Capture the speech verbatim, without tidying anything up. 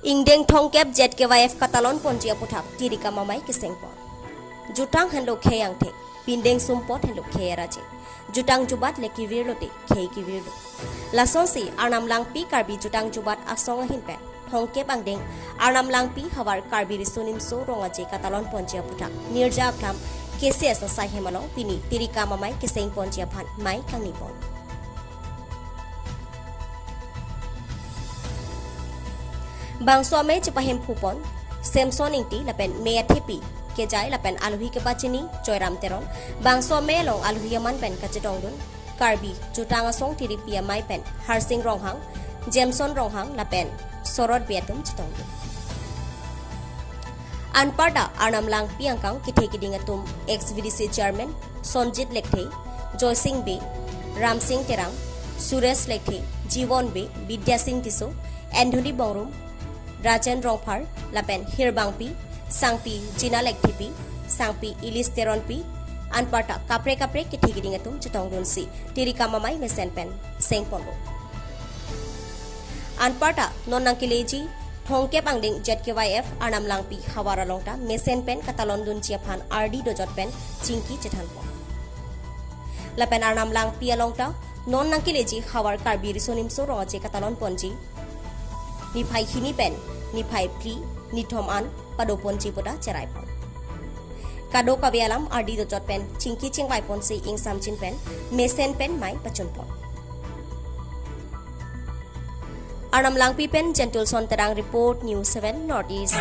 Ingdeng thongkep Z K Y F katalon ponji aputhak Tirikam Amei kesengpon. Jutang henlo khei angthek, pindeng sumpot henlo khei araje. Jutang jubat le kevirlo te, khei kevirlo. Lasonsi Arnam Langpi Karbi Jutang Jubat Asong ahin pen thongkep angdeng Arnam Langpi havar Karbi Riso Nimso Rong Aje katalon ponji aputhak Nirja Akhlam K C S asai hem along pini Tirikam Amei kesengponji aphan mei kangnipon. Bangso amei chepahemphupon Samson Ingti lapen mei athepi kejai lapen alohi kepachini Joyram Teron. Bangso amei along alohi aman pen kachetongdun Karbi Jutang Asong Tiripi Amei pen Harsing Ronghang, Jameson Ronghang lapen Sorot Bey atum chetongdun. Anparta Arnam Langpi angkang kethe keding atum ex V D C chairman Sonjit Lekthe, Joysing Bey, Ramsing Terang, Suresh Lekthe, Jiwon Bey, Bidya Sing Tisso, Anthony Bongrum, Rajen Rongphar lapen Hirbangpi, Sangpi Jina Lekthepi, Sangpi Ilis Teronpi, anparta kaprek kaprek kethe keding atum chetongdunsi Tirikam Amei mesen pen sengponlo. Anparta non nangkeleji thongkep angdeng Z K Y F Arnam Langpi havar along ta mesen pen katalondunji aphan ardi dojot pen chingki chethanpon. Lapen Arnam Langpi along ta non nangkeleji havar Karbi Riso Nimso Rong Aje katalon ponji niphai hini pen niphai phli nithom an padoponji puta cheraipon. Kadokave alam ardi dojot pen chingki chingvaiponsi ingsamjin pen mesen pen mei pachunpon. Arnam Langpi pen Jentul Son Terang report, News seven North East.